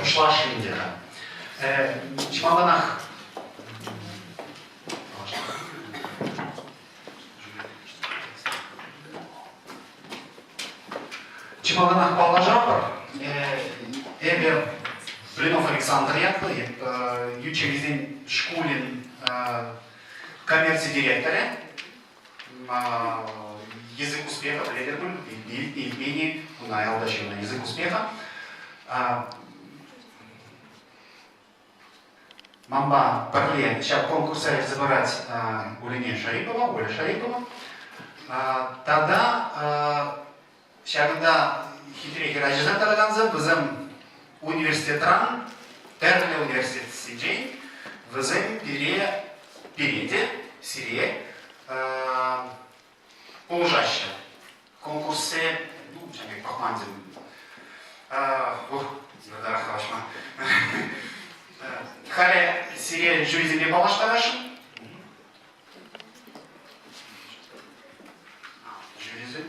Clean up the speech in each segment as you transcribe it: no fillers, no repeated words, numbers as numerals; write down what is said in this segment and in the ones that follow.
пуҫласшӑн ӗнтӗ-ха. Чи малтанах Чи малтанах паллашатпӑр. Эпӗ Блинов Александр ятлӑ, ют чӗлхесен шкулӗн коммерци директорӗ. Язык успеха пӗлетӗр пуль, илтмен-и, куна ялта ҫырнӑ язык успеха. Манпа пӗрле ҫав конкурса ертсе пырать Улине Шарипова, Оля Шарипова. Тата ҫакӑнта хитре хӗрачасем тӑракансем, вӗсем университетран, тӗрлӗ университетсенчен, вӗсем пире, пире те, сире пулӑшаҫҫӗ. Конкурссем, ну, ҫав пек пӑхмансем, йывӑртарах калаҫма. Халӗ сире жюрисемпе паллаштарасшӑн. Жюрисем.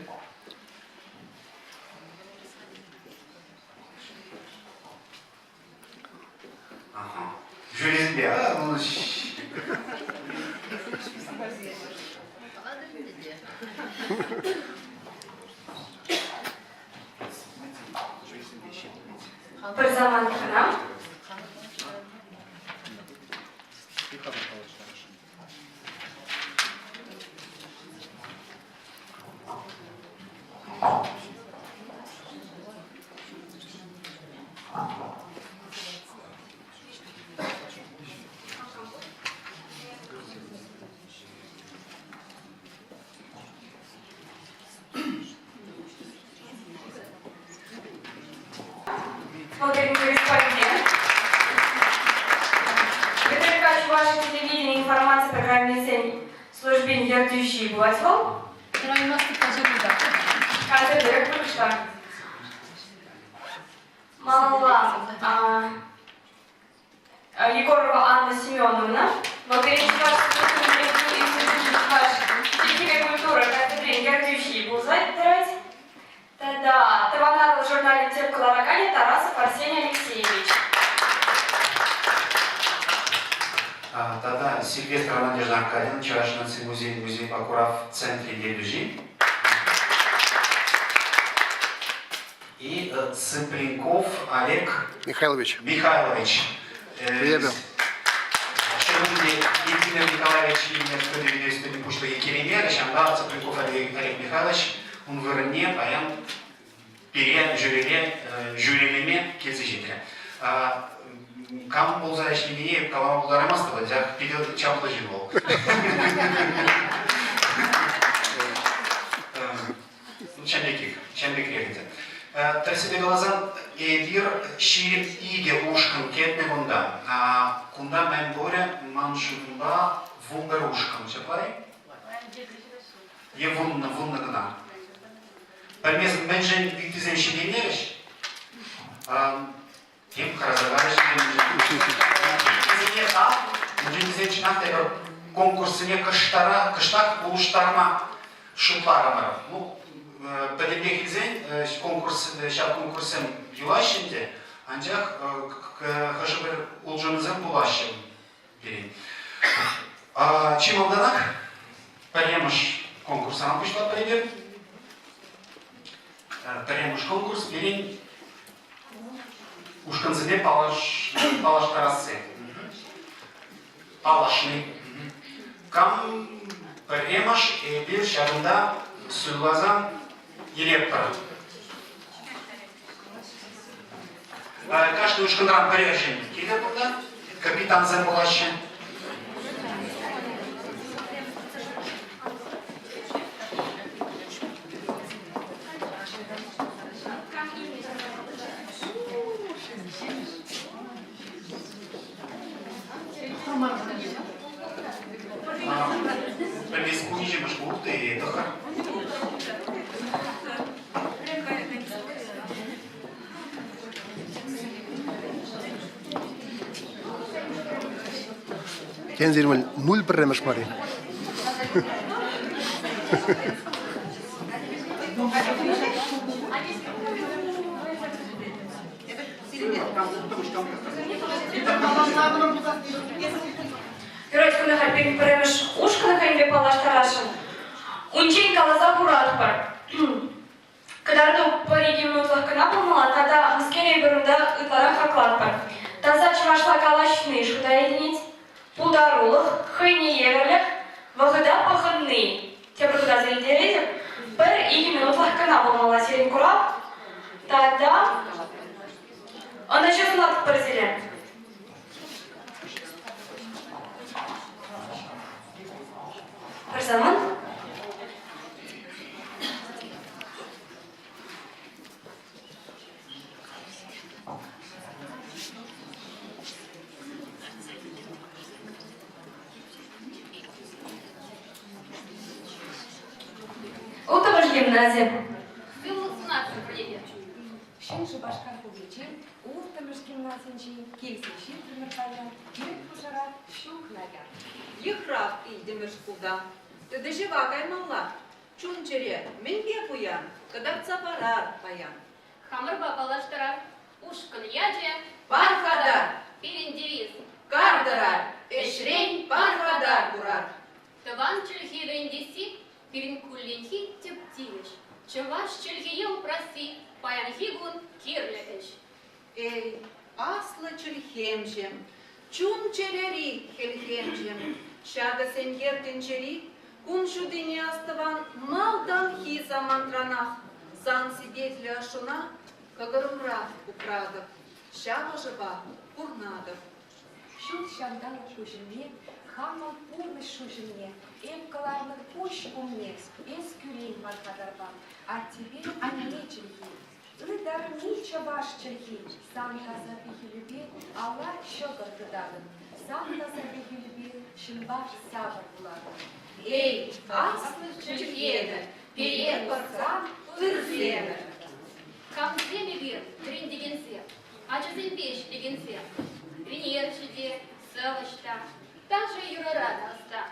Жюрисемпе, а, Пӗр самант кӑна. Благодарим корреспондент. ГТРК Чуваши телевидение информаци программисен службин ертӳҫи пулать вӑл. Катя пуҫла. Малалла Егорова Анна Семеновна, Благодарим Чӑваш институчӗн чӑваш чӗлхипе культура кафедрин ертӳҫи пулса тӑрать. Тата Тӑван Атӑл журналӗн тӗп кӑлараканӗ Тарасов Арсений Алексеевич. Тата Сильвестра Надежда Аркадьевна, Чӑваш наци музейӗн музейпа курав центрӗн ертӳҫи. И Цыпленков Олег Михайлович. Михайлович. Эпӗ. Ҫӗрпӳ Владимир Николаевич Ильин пуҫлӑхӗ килеймерӗ, ҫавӑнпа Цыпленков Олег Михайлович ун вырӑнне паян пире жюрире жюрилеме килсе ҫитрӗ. Кам пулса ӗҫленине калама пултараймастӑп, анчах питӗ чаплӑ ҫын вӑл. Ҫав пекех, ҫав пекрех ӗнтӗ. Тӗрӗссипе каласан, эпир 22 ушкӑн кӗтнӗ кунта. Кунта мӗн пурӗ ман шутӑмпа 11 ушкӑн, ҫапла-и? Е вуннӑ, вуннӑ кӑна. Пӗлмесӗр мӗншӗн ыттисем ҫитеймерӗҫ? Тем хӑраса кайрӗҫ. Вӗсене тав, мӗншӗн тесен чӑнах та эпир конкурссене кӑштара, кӑштах улӑштарма шутларӑмӑр. Ну, пӗтӗмпех илсен конкурс, ҫав конкурссем юлаҫҫӗ ӗнтӗ, анчах хӑшӗ-пӗр улшӑнусем пулаҫҫӗ пирӗн. Чи малтанах пӗрремӗш конкурсран пуҫлатпӑр эпир. Пӗрремӗш конкурс пирӗн ушкӑнсемпе паллаштарасси. Паллашни. Кам пӗрремӗш эпир ҫакӑнта суйласан илетпӗр. Кашни ушкӑнран пӗрер ҫын килӗ кунта, капитансем пулаҫҫӗ. Пӗлмес кунӗҫемӗш пултӑ тӑхӑр. Тен, сирӗн нуль пӗрремӗш мар-и? Юрать, кунта халь пирӗн пӗрремӗш ушкӑн хӑйӗнпе паллаштарасшӑн. Унччен каласа хуратпӑр. Кӑтарту пӗр-икӗ минутлӑх кӑна пулмалла тата мӗскер эпир унта ытларах хаклатпӑр. Таса чӑвашла калаҫни шута илӗнет, пултарулӑх, хӑйне евӗрлӗх, вӑхӑта пӑхӑнни. Тепӗр хут аса илтеретӗп, пӗр-икӗ минутлӑх кӑна пулмалла сирӗн курав. Тата ӑнӑҫу сунатпӑр сире. Пӗр самант. Улттӑмӗш гимнази. Сывлӑх сунатпӑр пурне Ҫӗн Шупашкар хулинчен улттӑмӗш гимназинчен килсе ҫитрӗмӗр паян пирӗн хушӑра ҫук наян. Йыхрав илтӗмӗр шкулта. Тытӑҫӑва каймалла. Чун-чӗре мӗнпе пуян, кӑтартса парар паян. Хамӑрпа паллаштарар. Ушкӑн ячӗ Пархатар! Пирӗн девиз Кар тӑрар! Ӗҫрен пархатар курар! Тӑван чӗлхе вӗрентесси пирӗн кулленхи тӗп тивӗҫ. Чӑваш чӗлхине упрасси паянхи кун кирлӗ ӗҫ. Эй, аслӑ чӗлхемҫӗм, чун-чӗрери хӗлхемҫӗм, ҫакӑ сенкер тӗнчери кун ҫутине астӑван малтанхи самантранах сан сипетлӗ ӑшшуна кӑкӑрӑмра упратӑп, ҫав ӑшӑпа пурнатӑп. Ҫут ҫанталӑк куҫӑмне, хамӑн пурнӑҫ шуҫӑмне, эп кӑларнӑ куҫ умне эс кӳрен ман хатарпа, аттепе анне чӗлхи. Ытарми чӑваш чӗлхи, сан таса пехилӳпе алла ҫӑкӑр тытатӑн, сан таса пехилӳпе ҫынпа сапӑр пулатӑн. Эй, аслӑ чӗлхемӗр, пире пӑрсан ырсемӗр. Камсем эпир, вӗрентекенсем, ачасемпе ӗҫлекенсем, ӳнерҫӗ те, сӑвӑҫ та, ташӑ-юрӑра та ӑста.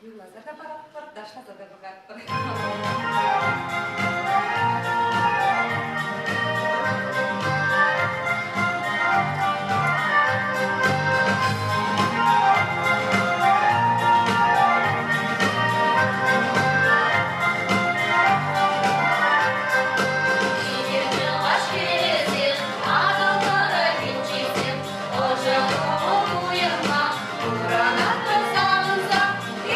Юрласа та паратпӑр, ташласа та пӑхатпӑр. Чӑваш хӗрӗсем, Атӑл тӑрӑхӗнчисем, ӑшӑ кӑмӑл-туйӑма пурӑнатпӑр савӑнса.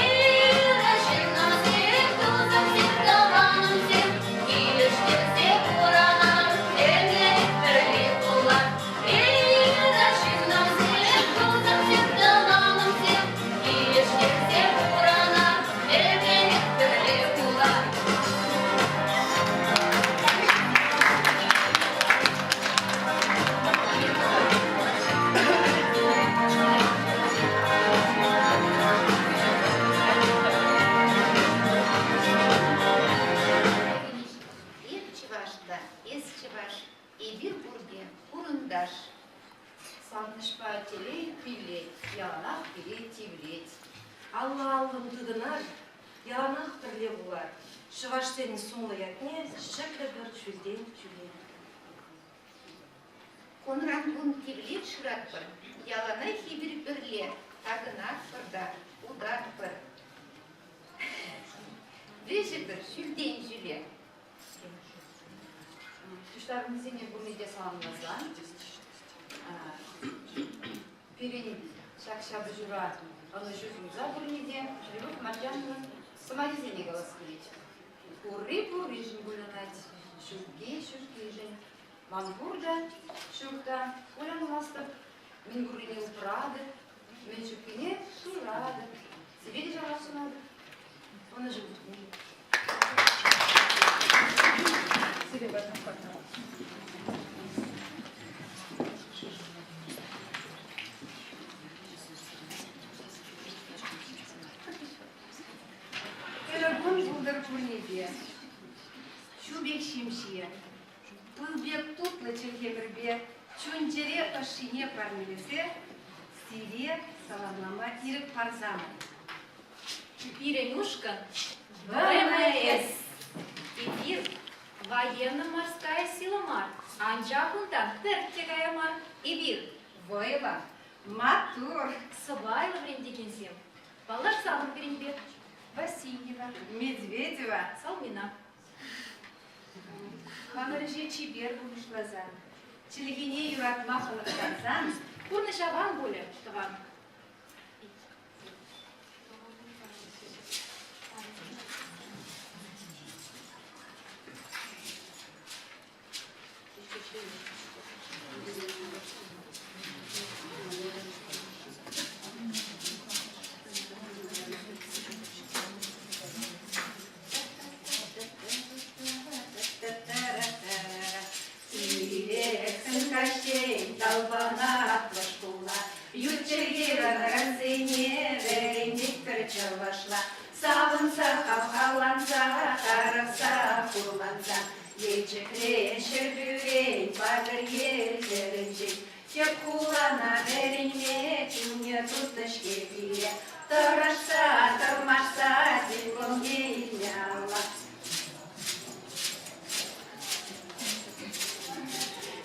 Ырӑ ҫыннӑмсем, тусӑмсем, тӑванӑмсем, килӗштерсе пурӑнар, ӗмӗр пӗрле пулар. Ырӑ ҫыннӑмсем, тусӑмсем, тӑванӑмсем, килӗштерсе пурӑнар, ӗмӗр пӗрле пулар. Эп чӑваш та, эс чӑваш, эпир пурте хурӑнташ. Савӑнӑҫпа телей пиллет, яланах пире тивлет. Алла-аллӑн тытӑнар, яланах пӗрле пулар. Чӑвашсен сумлӑ ятне ҫӗклӗпӗр ҫӳлтен ҫӳле. Кунран-кун тивлет шыратпӑр, яланах эпир пӗрле такӑнатпӑр та утатпӑр. Вӗҫӗпӗр ҫӳлтен ҫӳле. Пуҫтарӑннисене пурне те саламласа пирӗн ҫак ҫапӑҫура ӑнӑҫу сунса пурне те Любовь Мартьяновнӑн сӑмахӗсене калас килет. Пурри пурришӗн кулянать, ҫукки ҫуккишӗн. Ман пур та, ҫук та, кулянмастӑп. Мӗн пуррине упратӑп, мӗн ҫуккине шыратӑп. Сире те ҫавах сунатӑп. Ӑнӑҫу Ырӑ кун пултӑр пурне те. Ҫу пек ҫемҫе, пыл пек тутлӑ чӗлхемӗрпе чун-чӗре ӑшшине парнелесе сире саламлама ирӗк парсамӑр. Пирӗн ушкӑн ВМС. Эпир Военно-морская сила мар, анчах унтан пӗртте кая мар. Эпир вӑйлӑ, маттур, сӑпайлӑ вӗрентекенсем. Паллашсамӑр пирӗнпе. Васильева, Медведева, Салмина. Хамӑр ӗҫе чипер пурнӑҫласан, чӗлхене юратма хӑнӑхтарсан пурнӑҫ аван пулӗ, тӑван. Ирех каҫчен талпӑнатлӑ шкула, ют чӗлхе вӗренсене вӗрентетпӗр чӑвашла. Савӑнса, хавхаланса, тарӑхса, хурланса, Елчӗкрен, Ҫӗрпӳрен, Патӑрьел хӗрӗнчен тӗп хулана вӗренме чунне туртнӑ-ҫке пире. Тӑрӑшса, тӑрмашса дипломне илнӗ алла.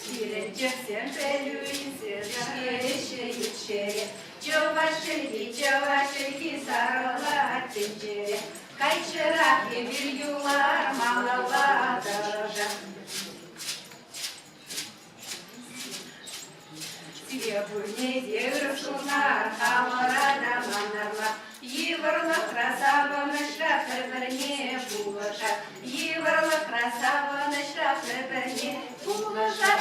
Пирӗн чӗрсем пӗлӳ илсе вӗҫеҫҫӗ ют ҫӗре. Чӑваш чӗлхи, чӑваш чӗлхи сарӑлать тӗнчере. Кайччӑрах эпир юлар малалла тӑрӑшар. Сире пурне те ыр сунар, хамӑра та манар Йывӑрлӑхра, савӑнӑҫра пӗр-пӗрне пулӑшар. Йывӑрлӑхра, савӑнӑҫра пӗр-пӗрне пулӑшар.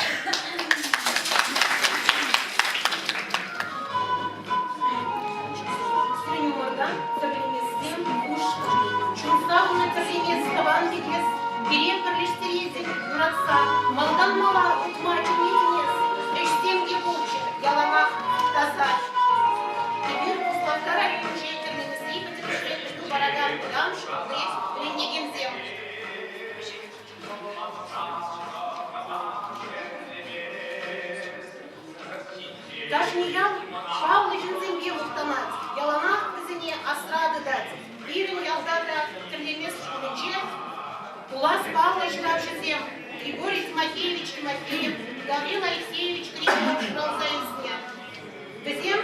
Сӗнӳ тӗрлемессем ушкӑн. Чун савнӑ тӗрлемес тӑван кӗтес, пире пӗрлештеретӗн юратса, малтан мала утма чӗнетӗн эс. Ӗҫсем те пулччӑр яланах таса. Эпир Куславкка районӗнче Тӗрлемесри пӗтӗмӗшле пӗлӳ паракан вӑтам шкулти вӗренекенсем. Кашни ял паллӑ ҫынсемпе мухтанать, яланах вӗсене асра тытать. Пирӗн ялта та Тӗрлемес шкулӗнче пулас паллӑ ҫыравҫӑсем Григорий Тимофеевич Тимофеев, Гаврил Алексеевич Григорьев ҫуралса ӳснӗ. Вӗсем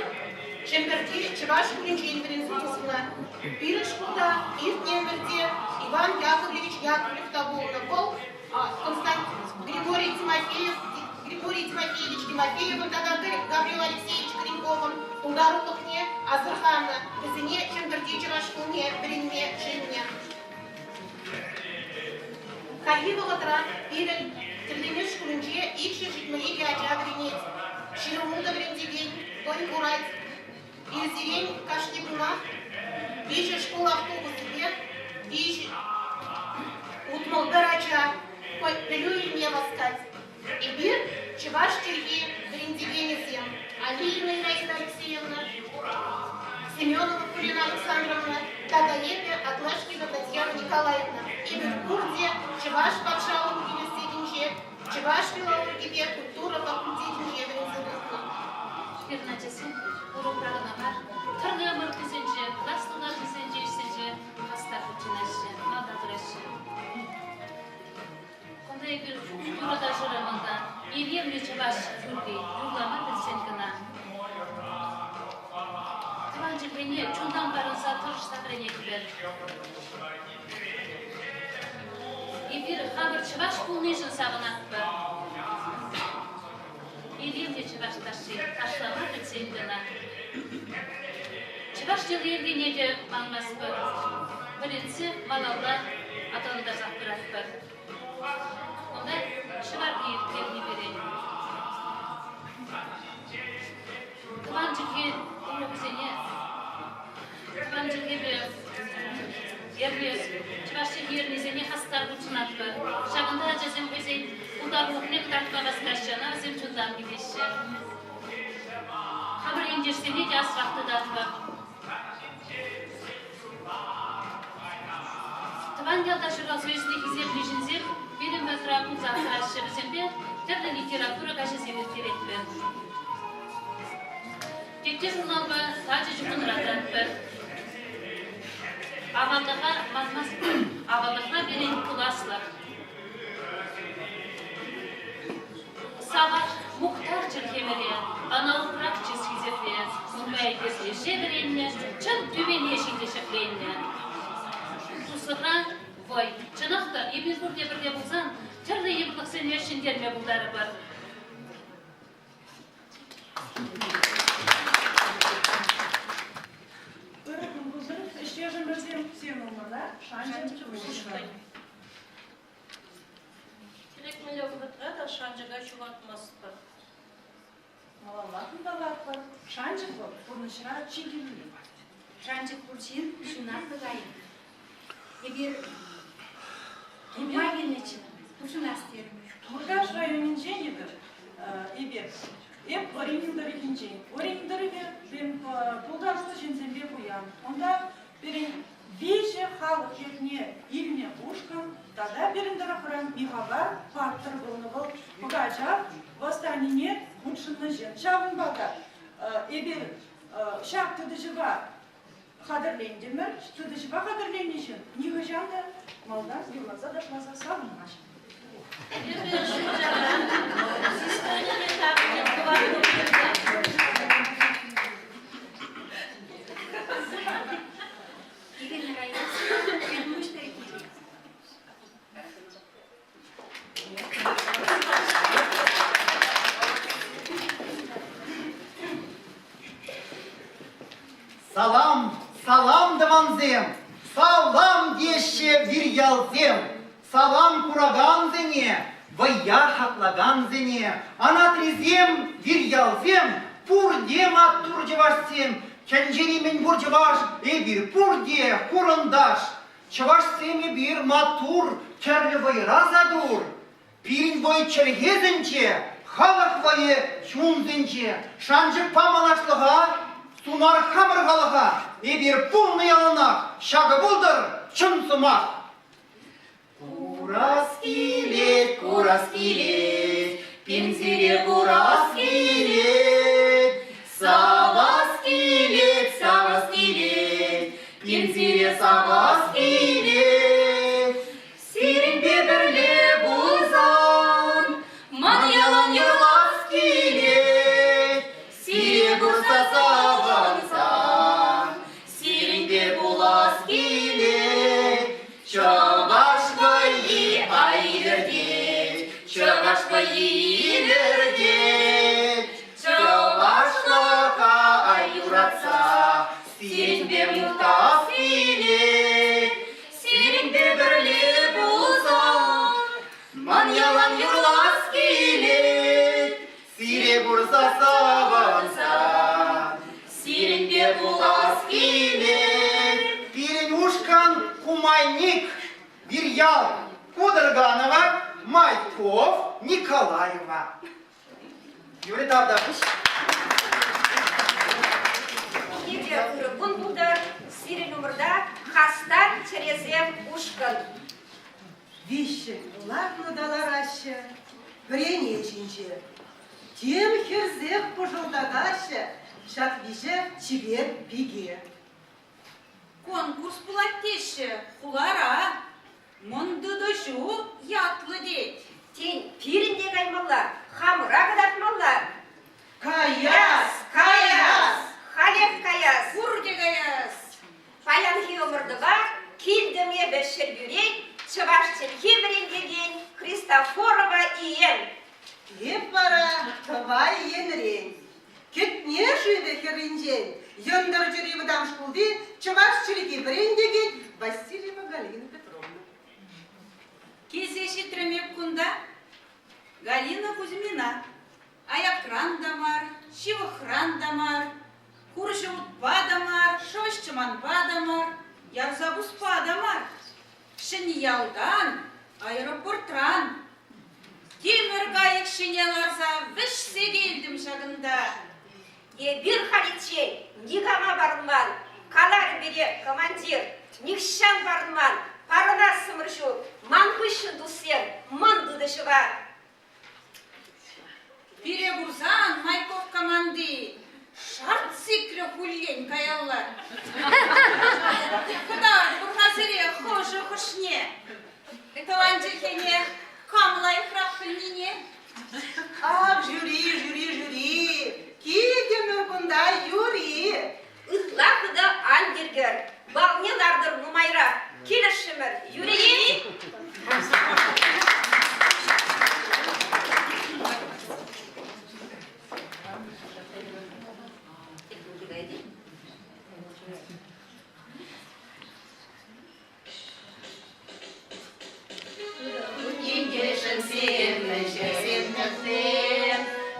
Чӗмпӗрти чӑваш шкулӗнчен вӗренсе тухнӑ. Пирӗн шкулта иртнӗ ӗмӗрте Иван Яковлевич Яковлев та пулнӑ. Вӑл Григорий Тимофеев, Григорий Тимофеевич Тимофеевӑн тата Гаврил Алексеевич Гриньковӑн пултарулӑхне асӑрханӑ, вӗсене Чӗмпӗрти чӑваш шкулне вӗренме чӗннӗ. Хальхи вӑхӑтра пирӗн Тӗрлемес шкулӗнче 272 ача вӗренет. Ҫыруллӑ вӗрентекен вӑй хурать. Ирсерен кашни кунах виҫӗ шкул автобусӗпе виҫ 61 ача пӗлӳ илме васкать. Эпир чӑваш чӗлхи вӗрентекенӗсем Алиева Ираида Алексеевна, Семенова Кулина Александровна тата эпӗ Атлашкина Татьяна Николаевна. Эпир пурте Чӑваш патшалӑх университетӗнче чӑваш филологипе культура факультетӗнче вӗренсе тухнӑ. Пирӗн ачасем урокра кӑна мар, тӗрлӗ ӑмӑртусенче, класс тулашӗсенчи ӗҫсенче хастар хутшӑнаҫҫӗ, малта пыраҫҫӗ. Кунта эпир юрӑ-ташӑра малтан илемлӗ чӑваш юрри юрлама пӗлсен кӑна тӑван чӗлхене чунтан парӑнса тӑрӑшса вӗренетпӗр. Эпир хамӑр чӑваш пулнишӗн савӑнатпӑр. Илемлӗ чӑваш ташши ташлама пӗлсен кӑна. Чӑваш йӑли-йӗркине те манмастпӑр. Вӗренсе малалла аталантарсах пыратпӑр. Кунта ҫӑварни ирттерни пирӗн. Тӑван чӗлхе урокӗсене тӑван чӗлхепе эрне, чӑваш чӗлхи эрнисене хастар хутшӑнатпӑр. Ҫакӑнта ачасем хӑйсен пултарулӑхне кӑтартма васкаҫҫӗ, ӑна вӗсем чунтан килеҫҫӗ. Хамӑр ентешсене те асрах тытатпӑр. Тӑван ялта ҫуралса ӳснӗ хисеплӗ ҫынсем пирӗн патра пулса тӑраҫҫӗ. Вӗсемпе тӗрлӗ литература каҫӗсем ирттеретпӗр. Тетте журналпа тачӑ ҫыхӑнура тӑратпӑр. Аваллӑха манмастпӑр. Аваллӑхра пирӗн пуласлӑх. Савар, мухтав чӗлхемӗре, ӑна упрах чыс-хисепре. Унпа эпир ӗҫе вӗреннӗ, чӑн тӳпене ҫити ҫӗкленнӗ. Туслӑхра вӑй. Чӑнах та, эпир пурте пӗрле пулсан тӗрлӗ йывӑрлӑхсене ҫӗнтерме пултарӑпӑр. Ырӑ кун пултӑр, ӗҫтешӗмӗрсем, сирӗн умӑрта шанчӑк ушкӑнӗ. Кирек мӗнле вӑхӑтра та шанчӑка ҫухатмастпӑр. Малалла кунталатпӑр. Шанчӑк вӑл пурнӑҫра чи кирли. Шанчӑк пур ҫын ҫунатлӑ кайӑк. Эпир курма килнӗччӗ, хутшӑнас терӗмӗр. Муркаш районӗнчен эпир, эпир эп Оринин тӑрӑхӗнчен. Оринин тӑрӑхӗ пултаруллӑ ҫынсемпе пуян. Унта пирӗн виҫӗ халӑх ятне илнӗ ушкӑн тата пирӗн тӑрӑхран Михапар паттӑр пулнӑ. Вӑл Пӑкачав восстанине хутшӑннӑ ҫын. Ҫавӑнпа та эпир ҫак тытӑҫӑва хатӗрлентӗмӗр. Тытӑҫӑва хатӗрленнӗ ҫын нихӑҫан та малтан юрласа ташласа савӑнмасть. Пирӗн район Кӳлмуҫ тӑрӑхӗнче. Салам, салам, тӑвансем! Салам теҫҫӗ вирьялсем! Салам куракансене, вӑййа хаклакансене, анатрисем, вирьялсем, пурте маттур чӑвашсем, тӗнчери мӗнпур чӑваш, эпир пурте хурӑнташ. Чӑвашсем эпир маттур, тӗрлӗ вӑйра сатур. Пирӗн вӑй чӗлхесенче, халӑх вӑйӗ чунсенче. Шанчӑкпа малашлӑха, сунар хамӑр халӑха. Эпир пулнӑ яланах, ҫакӑ пултӑр чӑн сӑмах. Курас килет, курас килет, пенсире курас килет. Савас килет, савас килет, пенсире савас килет. Сирӗнпе пӗрле пулсан, ман ялан юрлас килет. Сире курса савӑнсан, сирӗнпе пулас килет. Чӑваш вӑййи ай илӗртет, чӑваш вӑййи илӗртет. Чӑвашлӑха ай юратса, сирӗнпе мухтас килет. Сирӗнпе пӗрле пулсан, ман ялан юрлас килет. Сире курса савӑнса, сирӗнпе пулас килет. Пирӗн ушкӑн кумайник Вирьял Кудрганова, Майков Николаева. Юрий Тавтапуҫ. Пурне ырӑ кун пултӑр. Сирӗн умӑрта хастар чӗресем ушкӑн. Виҫҫӗн ларнӑ та лараҫҫӗ вӗрене ҫинче. Тем хӗрсех пӑшӑлтатаҫҫӗ ҫак виҫӗ чипер пике. Конкурс пулать теҫҫӗ хулара. Мӑн тытӑҫу ятлӑ тет. Тен, пирӗн те каймалла, хамӑра кӑтартмалла. Каяс, каяс! Халех каяс! Пурте каяс! Паянхи ӑмӑртӑва килтӗм эпӗ Ҫӗрпӳрен чӑваш чӗлхи вӗрентекен Христофорова Иен. Эп вара Тӑвай енрен. Кӗтне шывӗ хӗрринчен Йӑнтӑрчӑри вӑтам шкулти чӑваш чӗлхи вӗрентекен Васильева Галина Петровна. Килсе ҫитрӗм эп кунта Галина Кузьмина. Аякран та мар, ҫывӑхран та мар, хурҫӑ утпа та мар, шӑвӑҫ чӑманпа та мар, ярса пуспа та мар. Ҫӗньялтан, аэропортран тимӗр кайӑк ҫине ларса вӗҫсе килтӗм ҫакӑнта. Эпир халиччен никама парӑнман, каларӗ пире командир. Нихҫан парӑнман, парӑнассӑмӑр ҫук. Ман хыҫҫӑн туссем мӑн тытӑҫӑва. Пире курсан Майков команди шарт сикрӗ хуллен каялла. Кӑтарт пур-ха сире хӑшӗ хӑшне. Тӑван чӗлхене кам лайӑхрах пӗлнине. Ах, жюри, жюри, жюри, килтӗмӗр кунта юри. Ытла хытӑ ан тиркӗр, балне лартӑр нумайрах. Килӗшрӗмӗр, юри-и? Ентешӗмсем, ӗҫӗсем,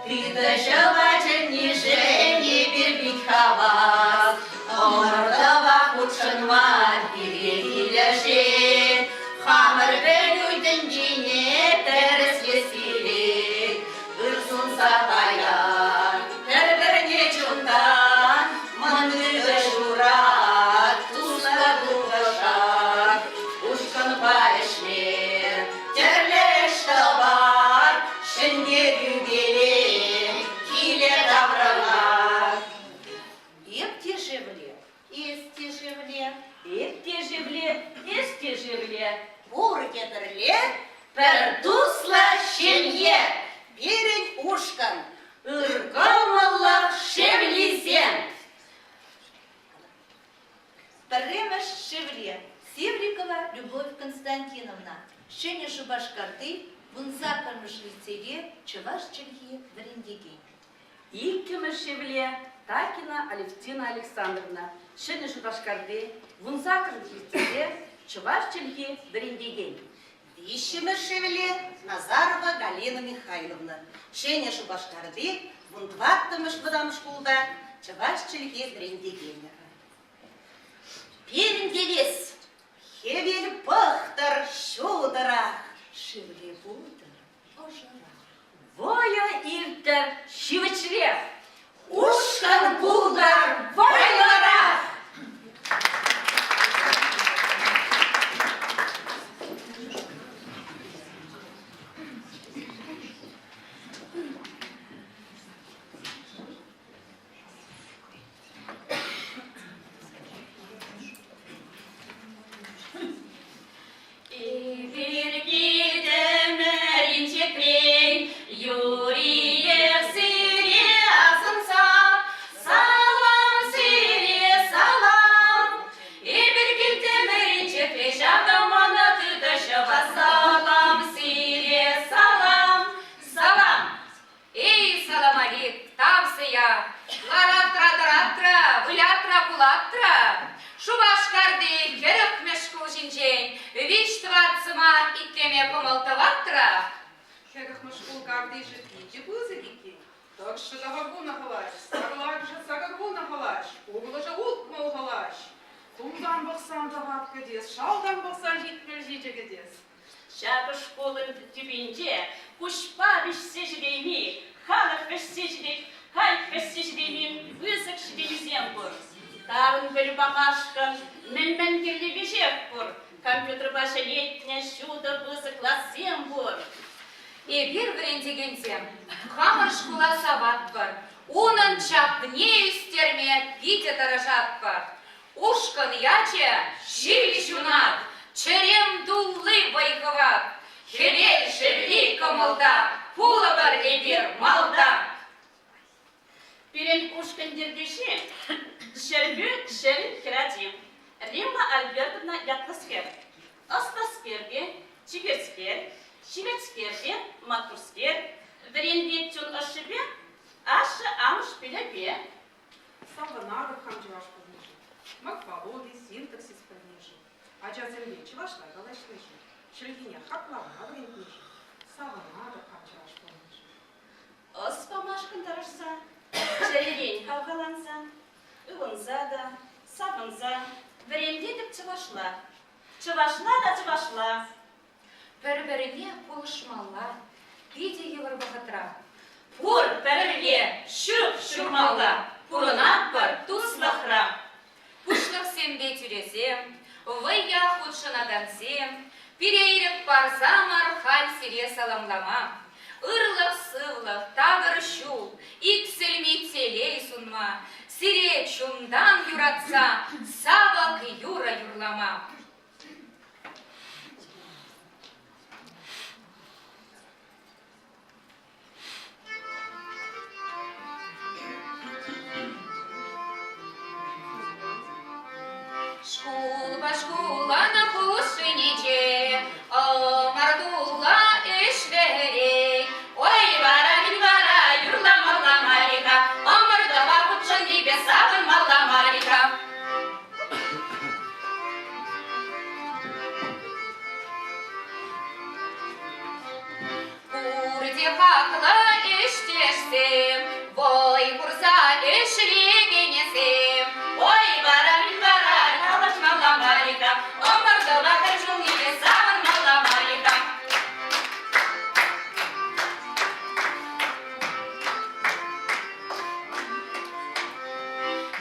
тытӑҫӑва чӗннишӗн эпир пит хавас. Ӑмӑртӑва хутшӑнма пире килӗшет. Хамӑр пӗлӳ тӗнчине тӗрӗслес килет. Ыр сунса паян пӗр-пӗрне чунтан мӑн тытӑҫура туслӑ тухӑҫа ушкӑнпа ӗҫле тӗрлӗ ӗҫ тӑвар ҫӗнтерӳпеле киле таврӑнар. Эп те шевле, эс те шевле. Эп те шевле, эс те шевле. Пурте пӗрле пӗр туслӑ ҫемье. Пирӗн ушкӑн ыр кӑмӑллӑх шевлисем. Пӗрремӗш шевле Севрикова Любовь Константиновна Ҫӗнӗ Шупашкарти вунсаккӑрмӗш лицейре чӑваш чӗлхи вӗрентекен. Иккӗмӗш шевле Такина Алевтина Александровна Ҫӗнӗ Шупашкарти вунсаккӑрмӗш лицейре чӑваш чӗлхи вӗрентекен. Виҫҫӗмӗш шевле Назарова Галина Михайловна Ҫӗнӗ Шупашкарти вунтӑваттӑмӗш вӑтам шкулта чӑваш чӗлхи вӗрентекенӗ. Пирӗн девиз Хӗвел пӑхтӑр ҫутӑрах, шевле пултӑр ӑшӑрах. Вӑйӑ ирттӗр ҫивӗчрех. Ушкӑн пултӑр вӑйлӑрах! Эпир килтӗмӗр инҫетрен, юриех сире асӑнса. Салам сире, салам! Эпир килтӗмӗр инҫетре, ҫакӑ мана тытӑҫӑва. Салам сире, салам! Салам! Эй, саламалик, тав сыя! Ларатра-тӑратра, вылятра-кулатра! Шупашкарти хӗрӗхмӗш шкул ҫинчен виҫ-тӑват сӑмах итлеме кӑмӑл тӑватра? Хӗрӗхмӗш шкул картишӗ питӗ пысӑк иккен. Тӑршшӗ тӑхӑрвунӑ хӑлаҫ, сарлакӑшӗ сакӑрвунӑ хӑлаҫ, урлӑшӗ 60 хӑлаҫ. Тултан пӑхсан тӑват кӗтес, шалтан пӑхсан 77 кӗтес. Ҫакӑ шкулӑн тӳпинче куҫпа виҫсе ҫитейми, халӑх вӗҫсе ҫитет, кайӑк вӗҫсе ҫитейми пысӑк ҫитӗнӳсем пур. Тарӑн пӗлӳ памашкӑн мӗн-мӗн кирли веҫех пур. Компьютерпа ҫӗнетнӗ ҫутӑ пысӑк классем пур. Эпир, вӗрентекенсем, хамӑр шкула саватпӑр, унӑн чапне ӳстерме питӗ тӑрӑшатпӑр. Ушкӑн ячӗ ҫил ҫунат, чӗрем тулли вӑй-хӑват. Хӗвел шевли кӑмӑлта, пулӑпӑр эпир малта. Пирӗн ушкӑн ертӳҫи Ҫӗрпӳ ҫӗрӗн хӗрачи Римма Альбертовна ятлӑскер. Ӑслӑскер те, чиперскер, ҫивӗчскер те, маттурскер, вӗрентет чун ӑшшипе, ашшӗ-амӑш пилӗпе. Савӑнатӑп хам чӑваш пулнишӗн, морфологи, синтаксис пӗлнишӗн, ачасемпе чӑвашла калаҫнишӗн, чӗлхене хаклама вӗрентнишӗн савӑнатӑп хам чӑваш пулнишӗн. Ӑс памашкӑн тӑрӑшса, чӗререн хавхаланса, ывӑнса та, савӑнса вӗрентетӗп чӑвашла. Чӑвашла та чӑвашла. Пӗр-пӗрне пулӑшмалла, питӗ йывӑр вӑхӑтра. Пур пӗрле ҫӳп ҫурмалла, пурӑнатпӑр туслӑхра. Пуҫлӑхсемпе тӳресем, вӑййа хутшӑнакансем, пире ирӗк парсамӑр халь сире саламлама. Ырлӑх-сывлӑх, такӑр ҫул, иксӗлми телей сунма, сире чунтан юратса савӑк юрӑ юрлама. Шкулпа шкулӑн хушшинче ӑмӑртуллӑ ӗҫ вӗрет. Ой, вара мӗн вара юрламалла мар-и-ха, ӑмӑртӑва хутшӑннипе савӑнмалла мар-и-ха. Пурте хаклӑ ӗҫтешсем, вӑй хурса ӗҫлекенсем. Ой, вара мӗн вара калаҫмалла мар-и-ха, ӑмӑртӑва хӗр ҫулнипе савӑнмалла мар-и-ха.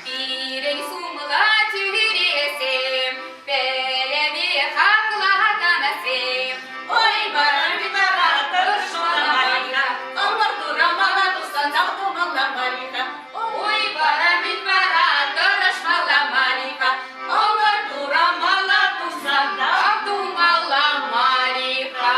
Пирӗн сумлӑ тӳресем, пӗлӗве хаклакансем. Ой, вара, вара, тӑрӑшмалла мар-и-ха, ӑмӑртура мала тухсан тав тумалла мар-и-ха. Ой, вара, мӗн вара, тӑрӑшмалла мар-и-ха, ӑмӑртура мала тухсан тав тумалла мар-и-ха.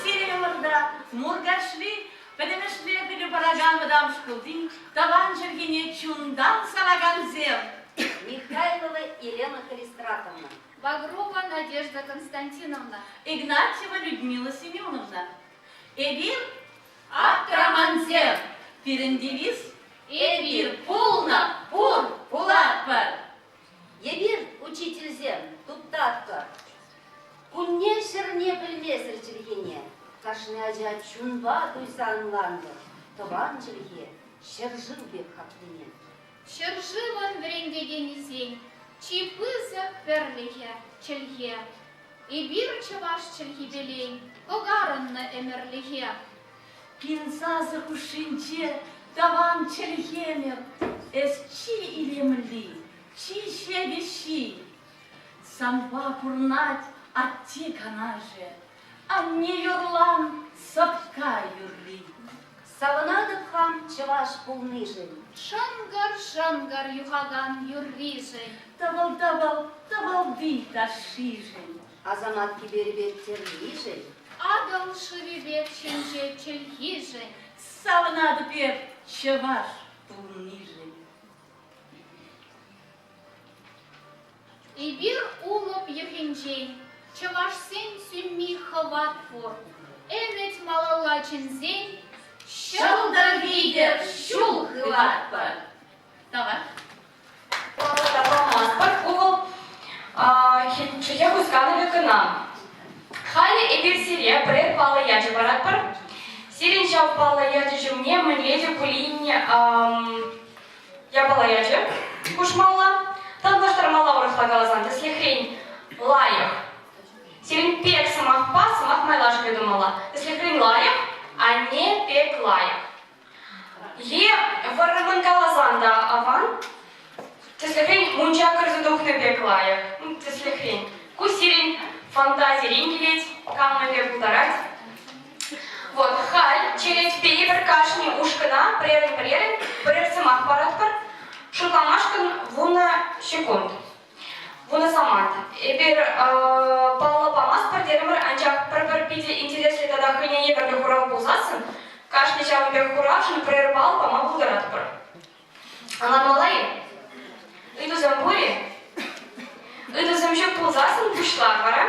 Сирӗн умӑрта Муркашри пӗтӗмӗшле пӗлӳ паракан вӑтам шкулти тӑван чӗлхене чунтан савакансем. Михайлова Елена Калистратовна. Багрова Надежда Константиновна. Игнатьева Людмила Семеновна. Эпир Аптрамансем. Пирӗн девиз Эпир пулнӑ, пур, пулатпӑр. Эпир, учительсем, туптатпӑр. Кунне-ҫӗрне пӗлмесӗр чӗлхене кашни ача чунпа туйса ӑнлантӑр тӑван чӗлхе ҫӗршыв пек хаклине. Ҫӗршывӑн вӗрентекенӗсен чи пысӑк пӗрлӗхӗ, чӗлхе. Эпир чӑваш чӗлхипелен кӑкарӑннӑ ӗмӗрлӗхе. Пин сасӑ хушшинче тӑван чӗлхемӗр, эс чи илемли, чи ҫепӗҫҫи. Санпа пурӑнать атте канашӗ, анне юрлан сӑпка юрри. Савӑнатӑп хам чӑваш пулнишӗн. Шӑнкӑр-шӑнкӑр юхакан юрришӗн. Тӑвӑл-тӑвӑл тӑвӑлти ташшишӗн. Асамат кӗперӗпе тӗрришӗн. Атӑл шывӗ пек ҫинҫе чӗлхишӗн. Савӑнатӑп эп чӑваш пулнишӗн. Эпир Улӑп йӑхӗнчен, чӑвашсен сӳнми хӑват пур. Ӗмӗт малалла чӗнсен Ҫӑлтӑр витӗр ҫул хыватпӑр. Давай. Памастпӑр. Ку вӑл чӗлхе хусканӑвӗ кӑна. Халӗ эпир сире пӗрер паллӑ ячӗ паратпӑр. Сирӗн ҫав паллӑ ячӗ ҫумне мӗнле те пулин япала ячӗ хушмалла, танлаштармалла урӑхла каласан, тӗслӗхрен, лайӑх. Сирӗн пек сӑмахпа сӑмах майлашӑвӗ тумалла. Тӗслӗхрен, лайӑх, анне пек лайӑх. Е вӑррӑмӑн каласан та аван. Тӗслӗхрен, мунча кӗрсе тухнӑ пек лайӑх. Тӗслӗхрен, ку сирӗн фантазирен килет, кам мӗнле пултарать. Вот, халь черетпе эпир кашни ушкӑна пӗрерӗн-пӗрерӗн пӗрер сӑмах паратпӑр. Шутламашкӑн вунӑ секунд. Вунӑ самант. Эпир паллӑ памастпӑр терӗмӗр, анчах пӗр-пӗр питӗ интереслӗ тата хӑйне евӗрлӗ хурав пулсассӑн кашни ҫавӑн пек хуравшӑн пӗрер балл пама пултаратпӑр. Ӑнланмалла-и? Ыйтусем пур-и? Ыйтусем ҫук пулсассӑн пуҫлар вара.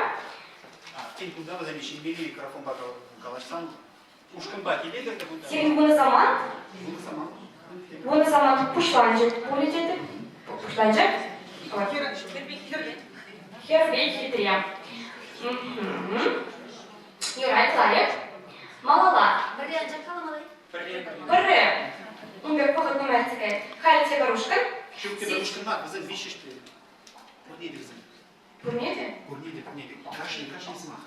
Тен, кунта вӗсем ҫемьери микрофонпа калаҫсан ушкӑнпа килетӗр те кунта. Сирӗн вунӑ самант? Вунӑ самант. Вунӑ самант пуҫланчӗ пулӗ тетӗп. Пуҫланчӗ? Хӗрпе хитре. Юрать, лайӑх. Малалла. Пӗрре анчах каламалла. Пӗрре. Юрать, халь тепӗр ушкӑн. Ҫук, тепӗр ушкӑн мар, вӗсем виҫҫӗш те. Пурне те вӗсем. Пурне те? Пурне те, пурне те. Кашни, кашни сӑмах.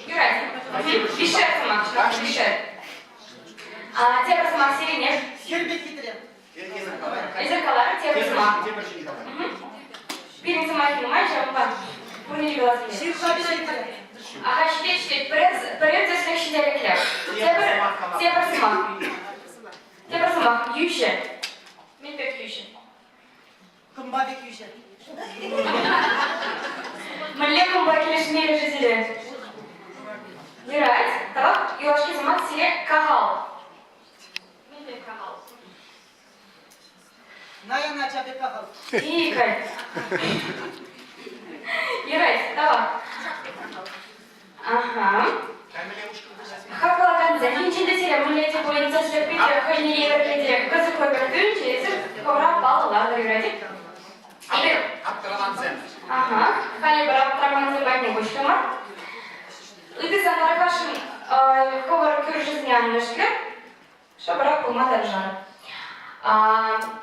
Юрать. Виҫшер сӑмах. Виҫшер. Тепӗр сӑмах сирӗнех. Хӗр пек хитре. Эсир каларӑр тепӗр сӑмах. Тепӗр ҫын каларӗ. Пирӗн сӑмахӗ нумай, ҫавӑнпа пурне те калас килет. Ҫырса пирӗн. Аха, ҫитет, ҫитет. Пӗрер тӗслӗх ҫителӗклӗ. Тепӗр, тепӗр сӑмах. Тепӗр сӑмах. Йӳҫӗ. Мӗн пек йӳҫӗ? Кӑмпа пек йӳҫӗ. Мӗнле кӑмпа килӗшмелле-ши сире? Юрать. Тавах, юлашки сӑмах сире кахал. Мӗн пек кахал? Наян ача пек кахал. Тихо. Юрать, тавах. Ага. Хаклакансем енчен те сире мӗнле те пулин тӗслӗх питӗ хӑйне евӗрлӗ те кӑсӑклӑ пек туйӑнчӗ, эсир хӑвӑра паллӑлатӑр юрать-и? Эпир Аптӑрамансем. Ага. Халӗ пӗр аптӑрамансем патне куҫрӑмӑр. Ыйтусем тархасшӑн хӑвӑр кӳршӗсене ан вӗҫлӗр. Шӑпӑрах пулма тӑрӑшар.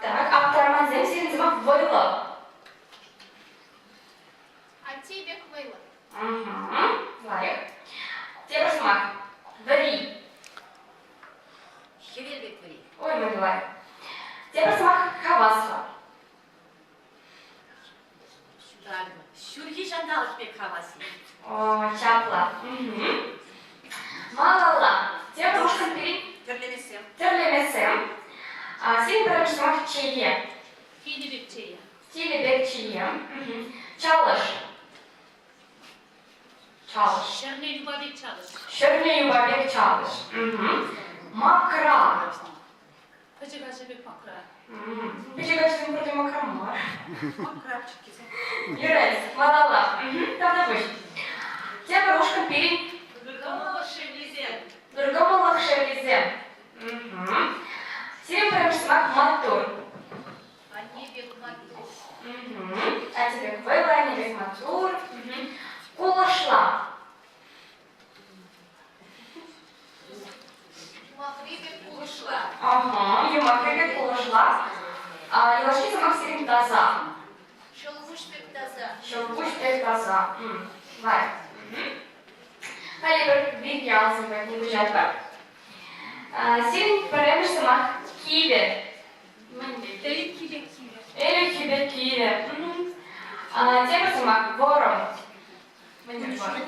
Так, аптӑрамансем сирӗн сӑмах вӑйлӑ. Атте пек вӑйлӑ. Лайӑх. Тепӗр сӑмах. Вӗри. Хӗвел пек вӗри. Ой, мӗн лайӑх. Тепӗр сӑмах хаваслӑ. Ҫурхи ҫанталӑк пек хаваслӑ. О, чаплӑ. Малалла. Тепӗр ушкӑн пирӗн Тӗрлемессем. тӗрлемессем. Сирӗн пӗрремӗш сӑмах чее. Тилӗ пек чее. Тилӗ пек чее. Чалӑш. Чалӑш. Ҫӗрне юпа пек чалӑш. Ҫӗрне юпа пек чалӑш. Макра. Пӗчӗк ача пек макра. Пӗчӗк ачасем пурте макра мар. Юрать, малалла. Тавтапуҫ. Тепӗр ушкӑн пирӗн Ыркӑмӑллӑх шевлисем. Ыркӑмӑллӑх шевлисем. Сирӗн пӗрремӗш сӑмах маттур. Анне пек маттур. Атте пек вӑйлӑ, анне пек маттур. Кулӑшла. Юмахри пек кулӑшла. Ага, юмахри пек кулӑшла. Юлашки сӑмах сирӗн таса. Ҫӑлкуҫ пек таса. Ҫӑлкуҫ пек таса. Лайӑх. Халӗ пӗр вик ялсем патне куҫатпӑр. Сирӗн пӗрремӗш сӑмах кивӗ. Мӗнле? Ӗлӗкхи пек кивӗ. Ӗлӗкхи пек кивӗ. Тепӗр сӑмах вӑрӑм. Мӗнле вӑрӑм?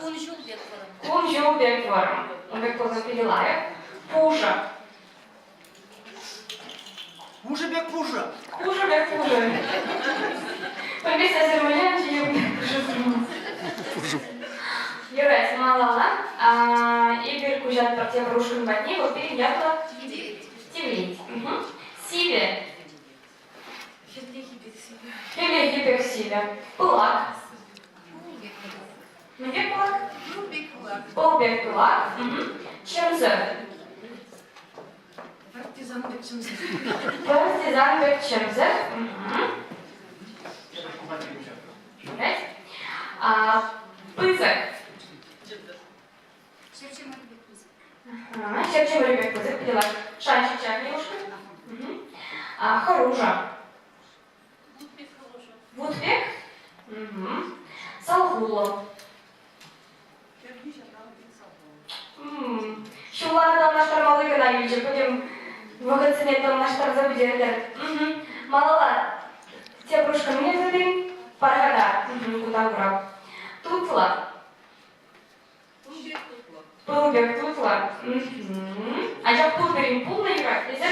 Кун-ҫул пек вӑрӑм. Кун-ҫул пек вӑрӑм. Ун пек пулсан питӗ лайӑх. Пушӑ. Пушӑ пек пушӑ. Пушӑ пек пушӑ. Пӗлмест эсир мӗнле пушӑ пушӑ. Юрать, малалла. Эпир куҫатпӑр тепӗр ушкӑн патне. Вӑл пирӗн ятлӑ Тивлет. Тивлет. Сивӗ. Хӗллехи пек сивӗ. Хӗллехи пек сивӗ. Пылак. Мӗн пек пылак? Пыл пек пылак. Пыл пек пылак. Чӗмсӗр. Партизан пек чӗмсӗр. Партизан пек чӗмсӗр. Пысӑк. Ҫӗр пек пысӑк. Ҫӗр пек пысӑк. Пилак. Шанчӑк чакнӑ ушкӑн. Хӑрушӑ. Вут пек хӑрушӑ. Вут пек? Салхуллӑ. Ҫуллана танлаштармалли кӑна юлчӗ. Пӗтӗм вӑхӑтсене танлаштарса пӗтертӗр. Малалла. Тепӗр ушкӑн мӗн пирӗн? Пархатар. Кунта курав. Тутлӑ. Пыл пек тутлӑ. Анчах пыл пирӗн пулнӑ юрать тесе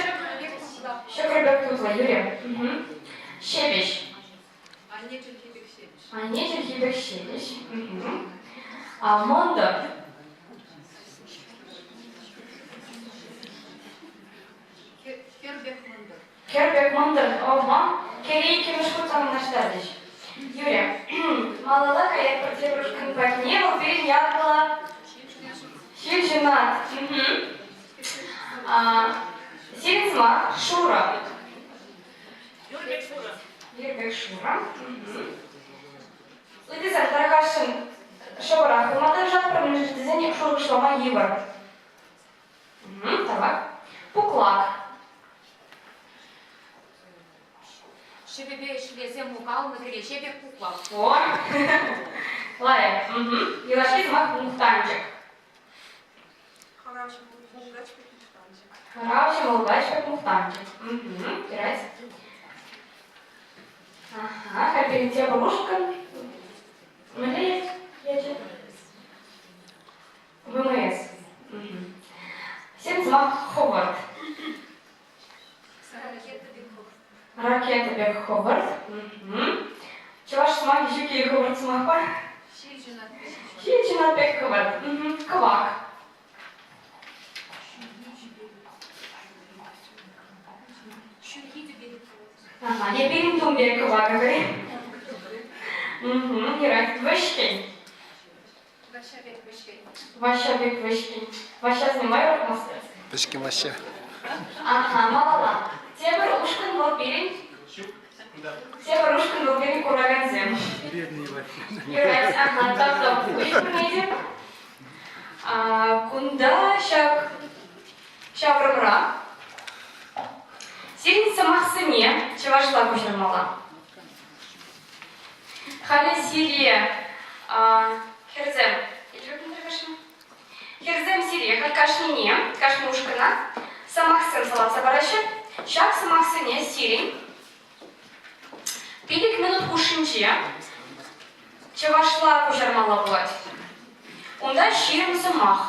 ҫӑкӑр пек тутлӑ, юрӗ. Ҫепӗҫ. Анне чӗлхи пек ҫепӗҫ. Анне чӗлхи пек ҫепӗҫ. Мӑнтӑр. Хӗр пек мӑнтӑр. Хӗр пек мӑнтӑр. Ӑма кӗре иккӗмӗш хут танлаштарчӗҫ. Юрӗ. Малалла каятпӑр тепӗр ушкӑн патне. Вӑл пирӗн ятлӑ Ҫил ҫунат. Сирӗн сӑмах шурӑ. Юр пек шурӑ. Юр пек шурӑ. Ыйтусем тархасшӑн шӑпӑрах пулма тӑрӑшатпӑр, мӗншӗн тесен шухӑшлама йывӑр. Тавах. Пуклак. Ҫӗвӗпе ӗҫлесе мукалнӑ кӗреҫе пек пуклак. О, лайӑх. Юлашки сӑмах мухтанчӑк. Хӑравҫӑ мулкач пек мухтанчӑк. Хӑравҫӑ мулкач пек мухтанчӑк. Юрать. Ага, халь пирӗн тепӗр ушкӑн. Мӗнле ячӗ? ВМС. Сирӗн сӑмах хӑвӑрт. Ракета пек хӑвӑрт. Чӑваш сӑмахӗ ҫук-и хӑвӑрт сӑмахпа? Ҫил ҫунат пек хӑвӑрт. Кӑвак. Ага, е пирӗн тум пек кӑвак ахӑр. Юрать. Вӗҫкӗн. Ваҫҫа пек вӗҫкӗн. Ваҫҫа пек вӗҫкӗн. Ваҫҫасене май юратмастӑр? Вӗҫкӗн Ваҫҫа. Аха, малалла. Тепӗр ушкӑн вӑл пирӗн. Тепӗр ушкӑн вӑл пирӗн куракансем. Юрать, ага, тав-тав пуҫ пурне те. Кунта ҫак ҫаврӑмра сирӗн сӑмахсене чӑвашла куҫармалла. Халӗ сире, хӗрсем, хӗрсем сире халь кашнине, кашни ушкӑна сӑмахсем салатса параҫҫӗ. Ҫак сӑмахсене сирӗн 5 минут хушшинче чӑвашла куҫармалла пулать. Унта 20 сӑмах.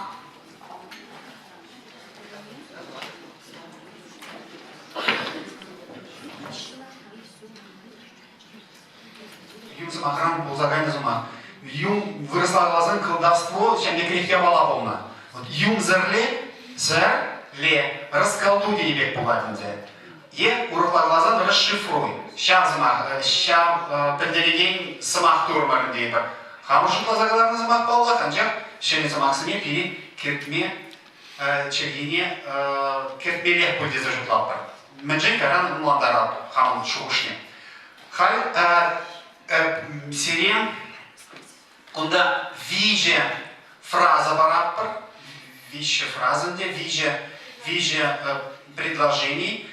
Юм сӑмахран пулса кайнӑ сӑмах. Юм вырӑсла каласан колдовство ҫав пекрех япала пулнӑ. Вот юм зӗрле, зӗрле, расколдуй тенӗ пек пулать ӗнтӗ. Е урӑхла каласан расшифруй. Ҫав сӑмах, ҫав пӗлтерекен сӑмах турӑмӑр ӗнтӗ эпир. Хамӑр шутласа кӑларнӑ сӑмах паллах, анчах ҫӗнӗ сӑмахсене пире кӗртме чӗлхене кӗртмеллех пуль тесе шутлатпӑр. Мӗншӗн кайран ӑнлантаратӑп хамӑн шухӑшне. Халь сире кунта виҫӗ фраза паратпӑр. Виҫӗ фраза ӗнтӗ, виҫӗ, виҫӗ предложени.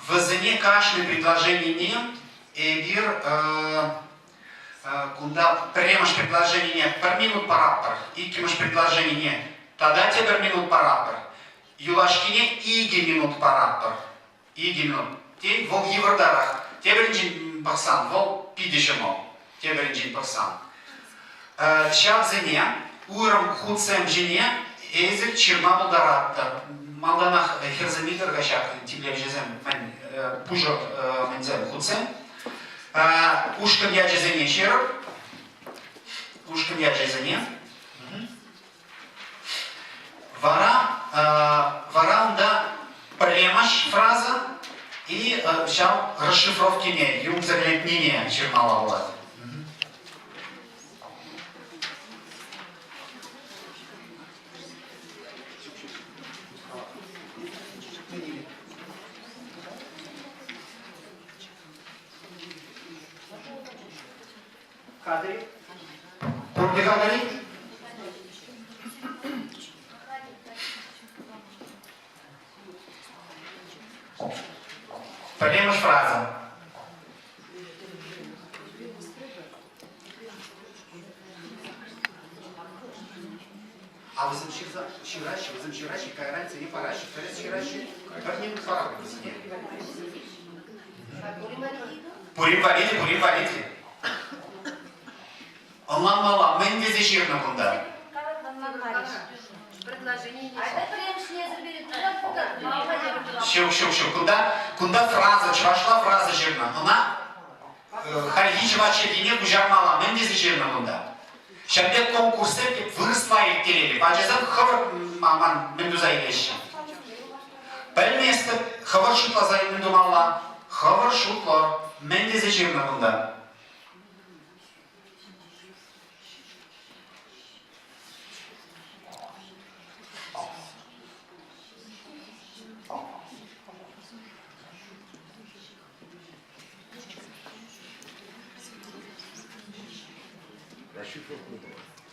Вӗсене кашни предложенине эпир кунта пӗрремӗш предложенине пӗр минут паратпӑр, иккӗмӗш предложенине тата тепӗр минут паратпӑр. Юлашкине икӗ минут паратпӑр. Икӗ минут. Тен, вӑл йывӑртарах. Тепӗринчен пӑхсан, вӑл питӗ ҫӑмӑл. Тепӗринчен пӑхсан. Ҫавсене уйрӑм хутсем ҫине эсир ҫырма пултаратӑр. Малтанах хӗрсем илтӗр-ха ҫак тимлевҫӗсем, мӗн, пушӑ мӗнсем, хутсем. Ушкӑн ячӗсене ҫырӑр. Ушкӑн ячӗсене. Вара, вара унта пӗрремӗш фраза и ҫав расшифровкине, юмсӗрлетнине ҫырмалла пулать. Хатӗр-и? Пурте хатӗр-и? Пӗрремӗш фраза. А вӗсем ҫырса ҫыраҫҫӗ, вӗсем ҫыраҫҫӗ, кайран сире параҫҫӗ. Тӗрӗс ҫыраҫҫӗ, пӗр ним паратпӑр вӗсене. Пурин валли те, пурин валли те. Ӑнланмалла, мӗн тесе ҫырнӑ кунта? Ҫук, ҫук, ҫук. Кунта, кунта фраза, чӑвашла фраза ҫырнӑ. Ӑна хальхи чӑваш чӗлхине куҫармалла. Мӗн тесе ҫырнӑ кунта? Ҫав пек конкурссем вырӑсла ирттеретӗп. Ачасем хӑвӑрт ман мӗн туса илеҫҫӗ. Пӗлместӗп, хӑвӑр шутласа мӗн тумалла. Хӑвӑр шутлӑр. Мӗн тесе ҫырнӑ кунта?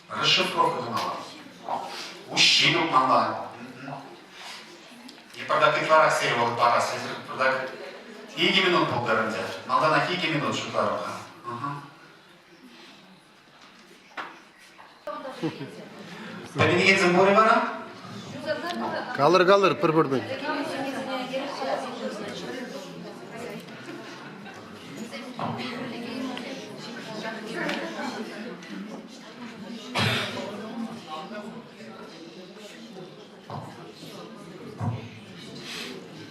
Расшифровка тумалла. Уҫҫи тупмалла. Пӑртак ытларах сире вӑхӑт парас. Эсир пӑртак икӗ минут пултӑр ӗнтӗ. Малтанах икӗ минут шутларӑм-ха. Пӗлменекенсем пур-и вара? Калӑр, калӑр, пӗр-пӗрне.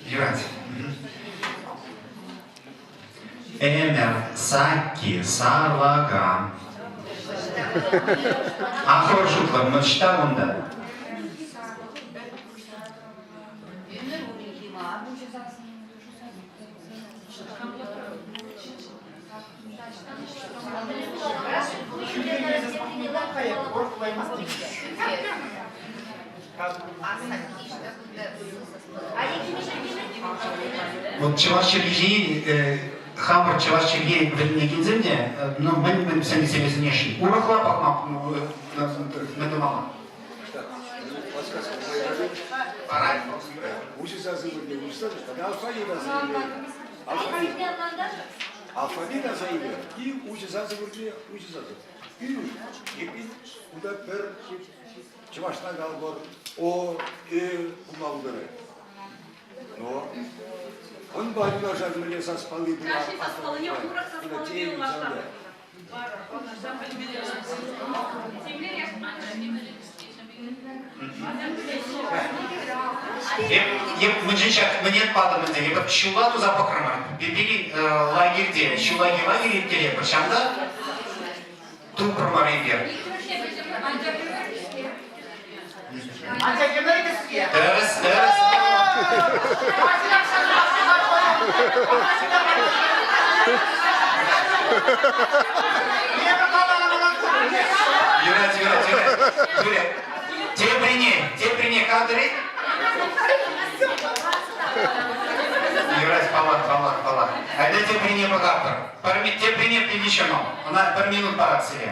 Юрать. Ӗмӗр сакки сарлака. Ахӑр шутлӑр, ӑҫта кунта? Вот чӑваш чӗлхи хамӑр чӑваш чӗлхи вӗренекенсем те ну мӗн мӗн сӗнесене-ши урӑхла пӑхма мӗн тумалла? Уҫӑ сасӑ вырӑнне уҫӑ сасӑ тата алфавит аса илет. Алфавит. Алфавит аса илет. И уҫӑ сасӑ вырӑнне уҫӑ сасӑ. Ӳ, эпир кунта пӗр чӑвашла калӑпӑр О, Ө пулма пултарать. Но ӑнпа юнашар мӗнле сас палли пулма Кашни сас паллине урӑх сас паллипе ылмаштарнӑ. Эп мӗншӗн ҫак мӗне патӑм ӗнтӗ? Эпир ҫулла туса пӑхрӑмӑр. Пирӗн лагерьте, ҫуллахи лагерь ирттеретпӗр. Ҫавӑнта тупрӑмӑр эпир. Тӗрӗс, тӗрӗс. Юрать, юрать, юрать. Юрать. Теприне, теприне катӑр-и? Юрать, паллах, паллах, паллах. Айда теприне пӑхатпӑр. Пӗр, теприне пиличчӗ Ӑна пӗр минут парать сире.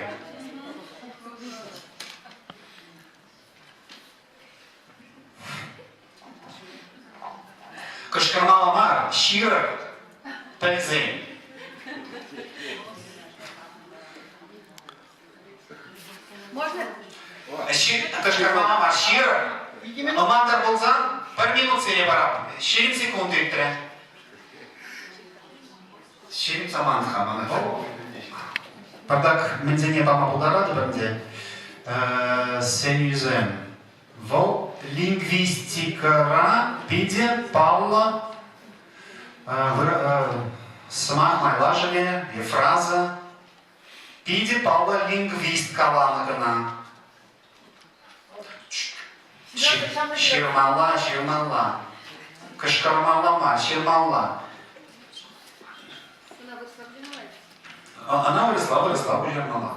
Кӑшкӑрмалла мар, ҫырӑр, пӗлсен. Можно? Кӑшкӑрмалла мар, ҫырӑр. Ӑнлантӑр пулсан пӗр минут сире парап. 20 секунд иртрӗ. Ҫирӗп самант-ха мана. Пӑртак мӗнсене пама пултаратӑп ӗнтӗ. Сӗнӳсем. Вӑл лингвистикӑра питӗ паллӑ сӑмах майлашӑвӗ е фраза. Питӗ паллӑ лингвист каланӑ кӑна. Ҫырмалла, ҫырмалла. Кӑшкӑрмалла мар, ҫырмалла. Ӑна вырӑсла, вырӑсла куҫармалла.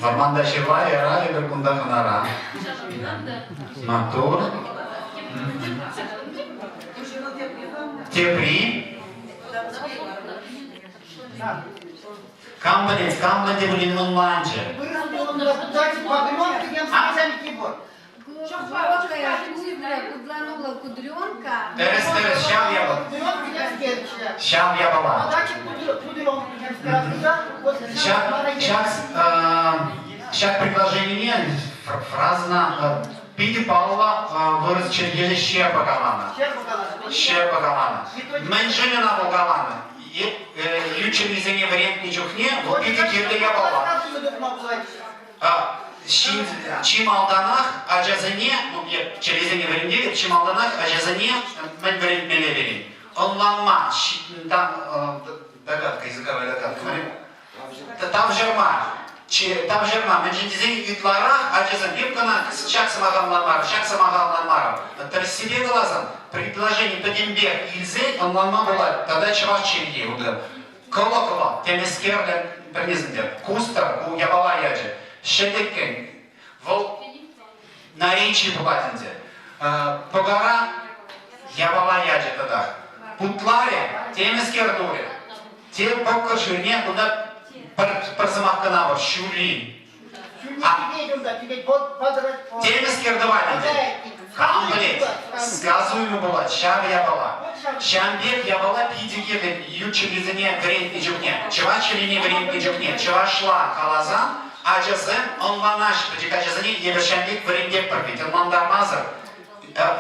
Вӑрманта ҫырла яра эпир кунта хӑнара. Маттур. Тепри. Кам пӗлет, кам мӗн те пулин ӑнланчӗ. Глубокая кудра, кудланула кудренка. Тӗрӗс, тӗрӗс, ҫав япала. Ҫав япала. Ҫак, ҫак, ҫак предложенине, фразӑна питӗ паллӑ вырӑс чӗлхеллӗ щепа каланӑ. Щепа каланӑ. Мӗншӗн ӑна вӑл каланӑ? Ют чӗлхесене вӗрентнӗ чухне вӑл питӗ кирлӗ япала. Чи малтанах ачасене, ну, чӗлхесене вӗрентетӗп, чи малтанах ачасене мӗн вӗрентмелле пирӗн? Ӑнланма, там догадка, языковая догадка. Тавҫӑрма. Тавҫӑрма. Мӗншӗн тесен ытларах ачасем эп кӑна ҫак сӑмаха ӑнланмарӑм, ҫак сӑмаха ӑнланмарӑм. Тӗрӗссипе каласан, предложени пӗтӗмпех илсен ӑнланма пулать. Тата чӑваш чӗлхи унта. Кӑлӑклӑ темӗскерлӗ пӗлмесен те. Кустӑр ку япала ячӗ. Ҫӗтӗккӗн. Вӑл наречи пулать ӗнтӗ. Пӑкара япала ячӗ татах. Путларӗ, темӗскер турӗ. Те пӑкӑр ҫӳрне кунта пӗр сӑмах кӑна пур, ҫурри. Темӗскер тӑвать ӗнтӗ. Кам пӗлет, сказуемый пулать ҫав япала. Ҫавӑн пек япала питӗ кирлӗ ют чӗлхесене вӗрентнӗ чухне, чӑваш чӗлхине вӗрентнӗ чухне чӑвашла каласан ачасем ӑнланаҫҫӗ. Пӗчӗк ачасене эпир ҫавӑн пек вӗрентетпӗр вӗт, ӑнлантармасӑр.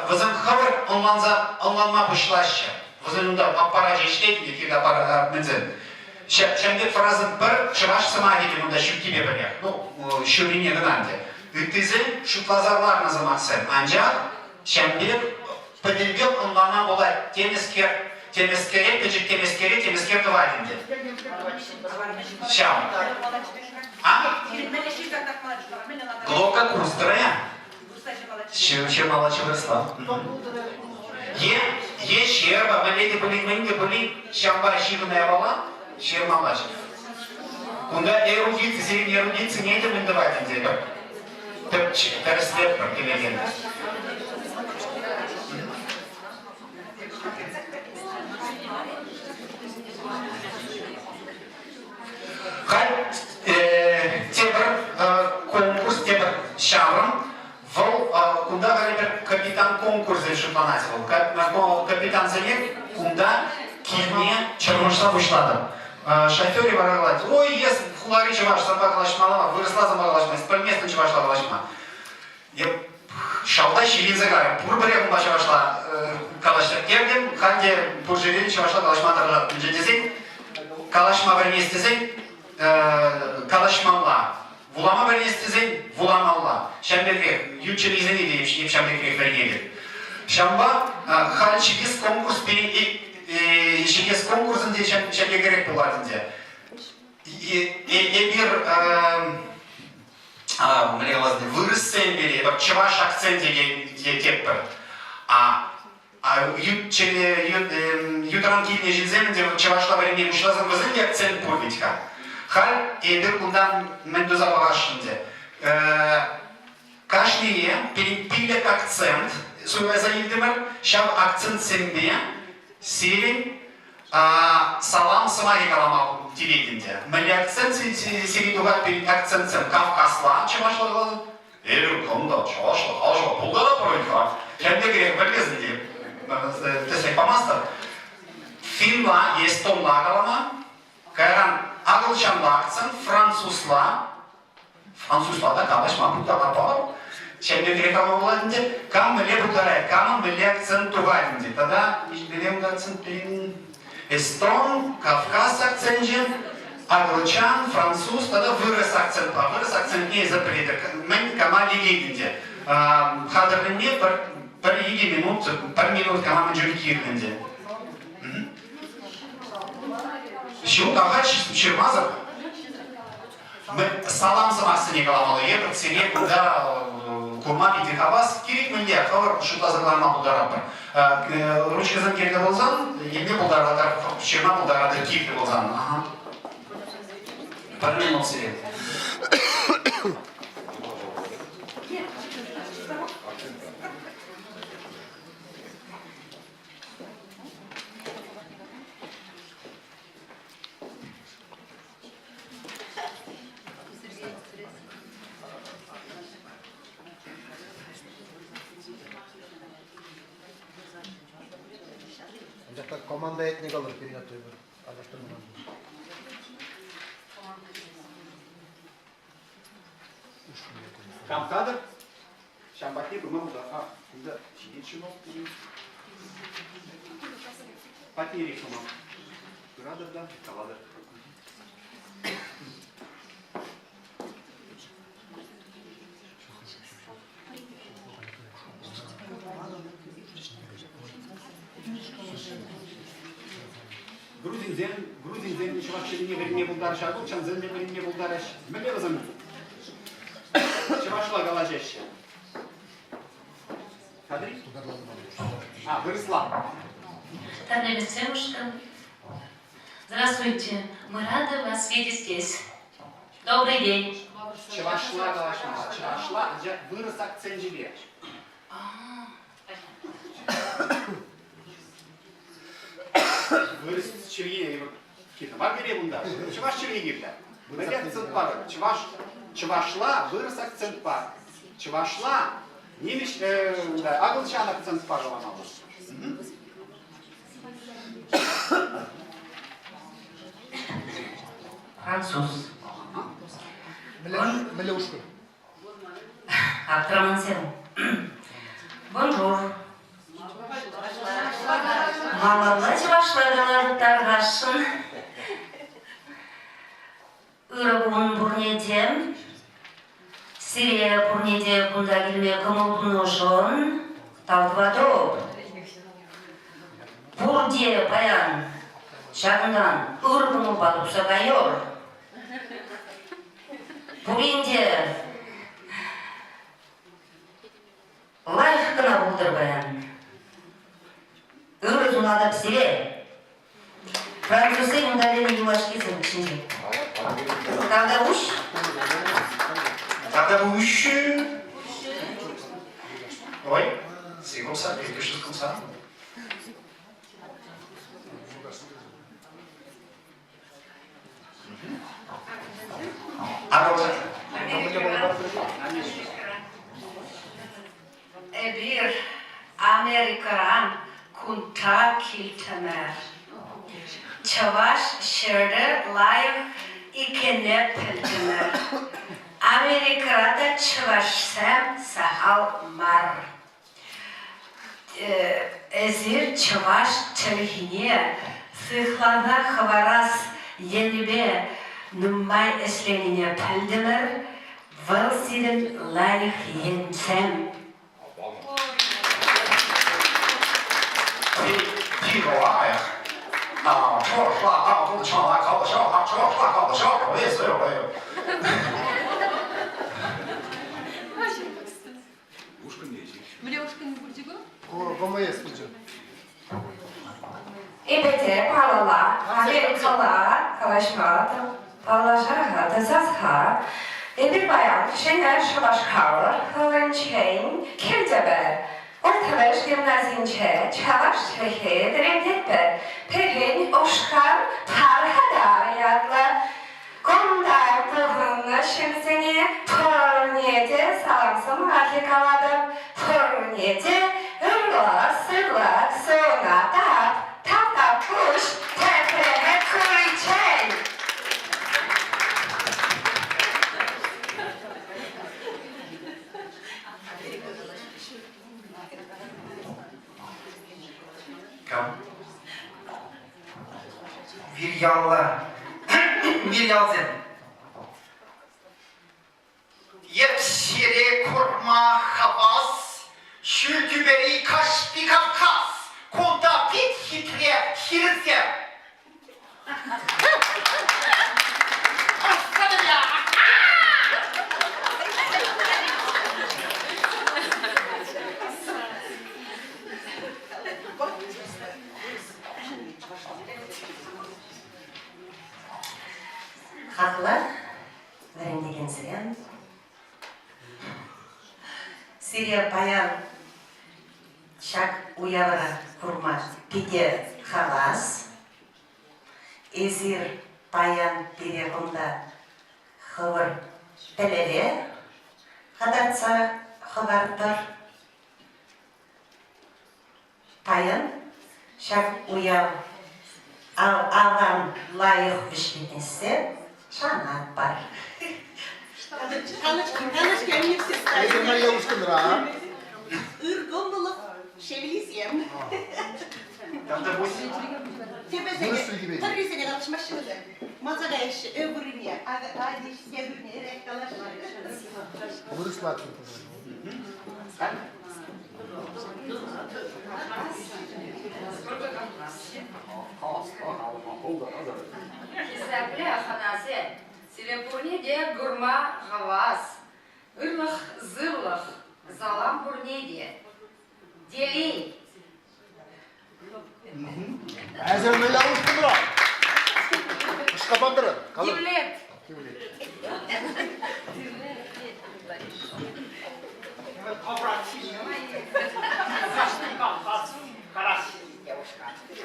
Вӗсем хӑвӑрт ӑнланса ӑнланма пуҫлаҫҫӗ. Вӗсен унта аппарачӗ ӗҫлет ӗнтӗ, кирлӗ аппарат мӗнсем. Ҫавӑн пек фразӑн пӗр чӑваш сӑмахӗ те кунта ҫуккипе пӗрех. Ну, ҫуррине кӑна ӗнтӗ. Ыттисем шутласа ларнӑ сӑмахсем. Анчах ҫавӑн пек пӗтӗмпех ӑнланма пулать темӗскер, темӗскере, пӗчӗк темӗскере, темӗскер тӑвать ӗнтӗ. Ҫав. А? Глока кустӑрая. Ҫырмалла чӑвашла. Е, е ҫырма, мӗнле те пулин, мӗн те пулин ҫавпа ҫыхӑннӑ япала ҫырмалла. Кунта эрудици, сирӗн эрудицине те мӗн тӑвать ӗнтӗ эпир? Тӗрӗслетпӗр телекен. Халь тепӗр конкурс, тепӗр ҫаврӑм. Вӑл кунта халӗ пӗр капитан конкурсӗ шутланать вӑл. Капитансене кунта килме чӑрмӑшса пуҫлатӑп. Шоферӗ вара калать, ой, эс хулари чӑваш, санпа калаҫмалла мар, вырӑсла санпа калаҫмасть, пӗлместӗн чӑвашла калаҫма. Эп шалта ҫиленсе кайрӑм. Пурпӗрех унпа чӑвашла калаҫса кертӗм. Халь те пур ҫӗрте чӑвашла калаҫма тӑрӑшатӑп. Мӗншӗн тесен калаҫма вӗренес тесен калаҫмалла. Вулама вӗренес тесен вуламалла. Ҫавӑн пекех ют чӗлхесене те эп ҫавӑн пекрех вӗренетӗп. Ҫавӑнпа халь ҫитес конкурс пирӗн ҫитес конкурсӑн те ҫав пекерех пулать ӗнтӗ. Эпир мӗнле калас вырӑссем пире эпир чӑваш акценчӗ тетпӗр. А ютран килнӗ ҫынсем ӗнтӗ чӑвашла вӗренме пуҫласан вӗсен те акцент пур вӗт-ха. Халь эпир кунтан мӗн туса пӑхасшӑн ӗнтӗ. Кашние пиллӗк акцент суйласа илтӗмӗр. Ҫав акцентсемпе сирӗн салам сӑмахӗ калама тивет ӗнтӗ. Мӗнле акцент сирӗн тухать пирӗн акцентсем кавказла чӑвашла каласан? Эпир кунта чӑвашла калаҫма пултаратпӑр вӗт-ха. Ҫавӑн пекех пӗлмесен те тӗслӗх памастӑп. Финла е эстонла калама, кайран акӑлчанла акцент, французла, Французла та калаҫма пултаратпӑр. Ҫавӑн пекрех калама пулать ӗнтӗ. Кам мӗнле пултарать, камӑн мӗнле акцент тухать ӗнтӗ. Тата мӗнле унта акцент пирӗн? Эстон, Кавказ акценчӗ, акӑлчан, француз тата вырӑс акцентпа. Вырӑс акцентне эсӗ пӗлетӗр. Мӗн кама лекет ӗнтӗ. Хатӗрленме пӗр икӗ минут, пӗр минут кама мӗн чухлӗ кирлӗ ӗнтӗ. Ҫук, ахаль ҫырмасӑр. Салам сӑмахсене каламалла. Эпир сире кунта курма питӗ хавас. Кирек мӗнле хӑвӑр шутласа кӑларма пултаратпӑр. Ручкӑсем кирлӗ пулсан, илме пултаратӑр, ҫырма пултаратӑр кирлӗ пулсан. Ага. Пӗр минут сире. Анчах та команда ятне калӑр пирӗн аттӑпӑр. Алаштырман. Кам хатӗр? Ҫам патне пыма пултар. А, кунта ҫитет ҫӑмӑл. Патнерех пыма. Пыратӑр та калатӑр. Грузинсем, грузинсем те чӑваш чӗлхине вӗренме пултараҫҫӗ, акӑлчансем те вӗренме пултараҫҫӗ. Мӗнле вӗсем чӑвашла калаҫаҫҫӗ? Хатри? А, вырӑсла. Тарлемецемушка. Здравствуйте, мы рады вас видеть здесь. Добрый день. Чӑвашла калаҫмалла, чӑвашла, анчах вырӑс акценчӗпе. Вырӑс чӗлхи кирлӗ мар пире кунта. Чӑваш чӗлхи кирлӗ. Мӗнле акцентпа? Чӑваш, чӑвашла вырӑс акцентпа. Чӑвашла нимӗҫ, акӑлчан акцентпа каламалла. Француз. Мӗнле ушкӑн? Аптрамансем. Бонжур. Малалла чӑвашла калатӑп тархасшӑн. Ырӑ кун пурне те. Сире пурне те кунта килме кӑмӑл тунӑшӑн тав тӑватӑп. Пурте паян ҫакӑнтан ыр кӑмӑлпа тухса кайӑр. Пурин те лайӑх кӑна пултӑр паян. Ырӑ сунатӑп сире. Французсен ударени юлашкисем ҫинче. Тавтапуҫ. Тавтапуҫ. Ой, c'est comme ça, quelque chose comme ça. Эпир Америкӑран кунта килтӗмӗр. Чӑваш ҫӗрӗ лайӑх иккенне пӗлтӗмӗр. Америкӑра та чӑвашсем сахал мар. Эсир чӑваш чӗлхине сыхласа хӑварас енӗпе нумай ӗҫленине пӗлтӗмӗр, вӑл сирӗн лайӑх енсем. 记住啊呀！啊，说话啊，不唱啊，搞笑啊，说话搞笑，我也是有 Мӗнле ушкӑн пулчӗ ку? ВМС пулчӗ. Эпӗ те паллӑла, Америкӑла калаҫма паллашар-ха, тӑсас-ха. Эпир паян Ҫӗнӗ Шупашкар хулинчен килтӗмӗр. Улттӑмӗш гимназинче чӑваш чӗлхи вӗрентетпӗр. Пирӗн ушкӑн Пархатар ятлӑ. Кунта пухӑннӑ ҫынсене пурне те салам сӑмахӗ калатӑп, пурне те ырлӑх-сывлӑх сунатӑп. Тавтапуҫ тепре куриччен! Кам? Вирьялла. Вирьялсем. Епсире курма хавас, ҫӳл тӳпери Каҫпи Кавказ, кунта пит хитре хирсем. Хаклӑ вӗрентекенсем, сире паян ҫак уявра курма питӗ хавас. Эсир паян пире кунта хӑвӑр пӗлӗве кӑтартса хӑвартӑр. Паян ҫак уяв аван лайӑх вӗҫленессе шанатпӑр. Галочки, они все ставили. Мария ушкӑнра. Ыр кӑмӑллӑх шевлисем. Тепӗсене, тӑррисене калаҫмаҫҫӗ вӗсем. Манса каяҫҫӗ ӗ вырӑнне, а е вырӑнне эрех калаҫҫӗ. Вырӑсла. Хисеплӗ хӑнасем, сире пурне те курма хавас. Ырлӑх-сывлӑх, салам пурне те. Телей! Әзер мӗнле ушкӑнра? Ӑшкапантӑр. Тивлет. Тивлет.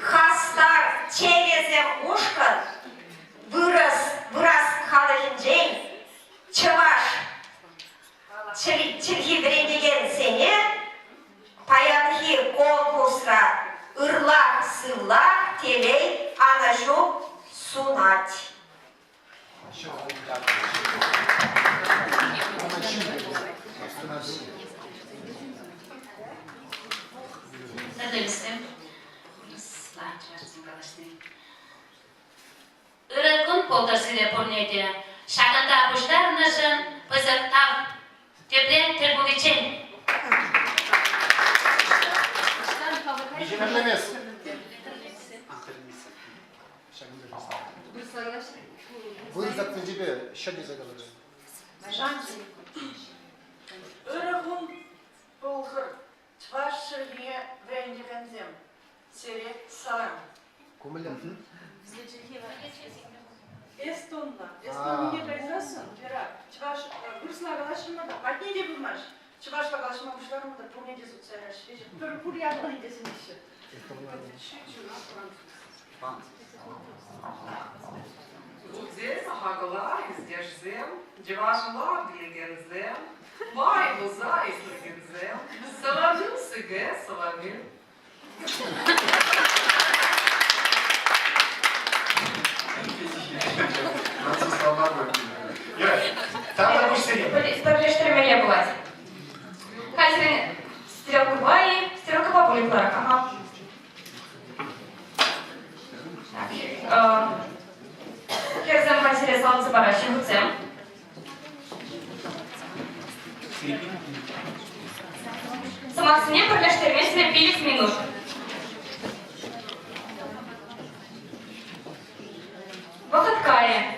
Хастар чӗресем ушкӑн вырӑс вырас халӑхӗнчен чӑваш чӗлхи вӗрентекенсене паянхи конкурсра ырлах-сывлах телей анӑҫу сунать. Тӗлсем вырӑсла чӑвашсем калаҫни. Ырӑ кун пултӑр сире пурне те. Ҫакӑнта пуҫтарӑннӑшӑн пысӑк тав. Тепре тӗл пуличчен. Тӗрлемес. Вырӑс акценчӗпе ҫӗр тесе каларӗ. Ырӑ кун пултӑр, чӑваш чӗлхине вӗрентекенсем. Сире салам. Ку мӗнле? Эстонла. Эстонине кайсассӑн, Вера, чӑваш вырӑсла калаҫрӑмӑр та, патне те пымасть. Чӑвашла калаҫма пуҫларӑмӑр та пурне те сутса яраҫҫӗ. Пӗр пур япалине те сӗнеҫҫӗ. Гудзем, хакла, издержсем, чӑвашла пӗлекенсем, май пулса ислекенсем, саламю сике, саламю. Пӗрлештермелле пулать. Халь сирӗн стрелкӑпа-и? Стрелкӑпа пулӗ ытларах. Ага. Хӗрсем халь сире саламса параҫҫӗ хутсем. Сӑмахсене пӗрлештерме сире 5 минут. Вӑхӑт кайӗ.